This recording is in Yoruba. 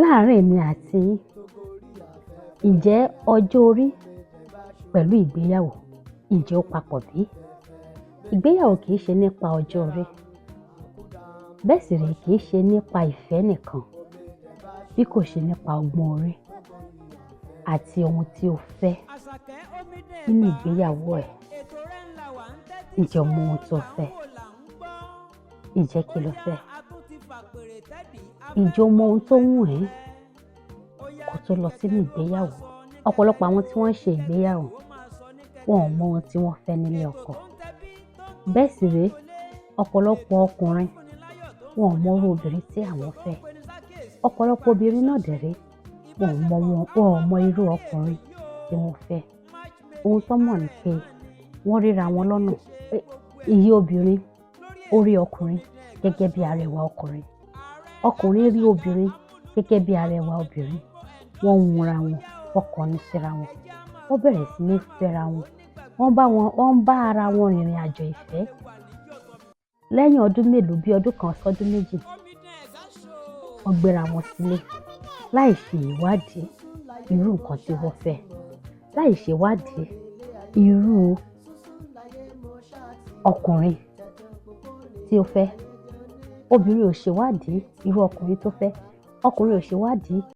Láàárín èmi àti yín, ǹjẹ́ ọjọ́ orí pẹ̀lú ìgbéyàwó, ǹjẹ́ ó papọ̀ bí? Ìgbéyàwó kì í ṣe nípa ọjọ́ orí. Bẹ́ẹ̀ sì rèé, kì í ṣe nípa ìfẹ́ nìkan, bí kò ṣe nípa ọgbọ́n orí àti ohun tí o fẹ́ nínú ìgbéyàwó ẹ. Ǹjẹ́ o mọ ohun tó fẹ́? Ǹjẹ́ kí lo fẹ́? Ǹjẹ́ o mọ ohun tó wù ẹ́ kó tó lọ sínú ìgbéyàwó? Ọ̀pọ̀lọpọ̀ àwọn tí wọ́n ń ṣe ìgbéyàwó, wọn ò mọ ohun tí wọ́n fẹ́ nílé ọkọ. Bẹ́ẹ̀ sì rèé, ọ̀pọ̀lọpọ̀ ọkùnrin, wọn ò mọ irú obìnrin tí àwọn fẹ́. Ọ̀pọ̀lọpọ̀ obìnrin náà dẹ̀ rèé, wọn ò mọ irú ọkùnrin tí wọ́n fẹ́. Ohun tó mọ̀ ni pé wọ́n ríra wọn lọ́nà. Iye obìnrin ó rí ọkùnrin gẹ́gẹ́ bí arẹwà ọkùnrin. Ọkùnrin rí obìnrin gẹ́gẹ́ bí arẹwà obìnrin. Wọ́n ń wunra wọn, wọ́n kọnu síra wọn, wọ́n bẹ̀rẹ̀ sí ní fẹ́ra wọn. Wọ́n ń bá ara wọn rìnrìn àjò ìfẹ́. Lẹ́yìn ọdún mélòó, bí ọdún 1 sọ́dún 2, wọ́n gbéra wọn sílé láì ṣe ìwádìí irú nǹkan tí wọ́n fẹ́, láì ṣe ìwádìí irú ọkùnrin tí ó fẹ́. Obìnrin ò ṣe ìwádìí irú ọkùnrin tó fẹ́. Ọkùnrin ò ṣe ìwádìí.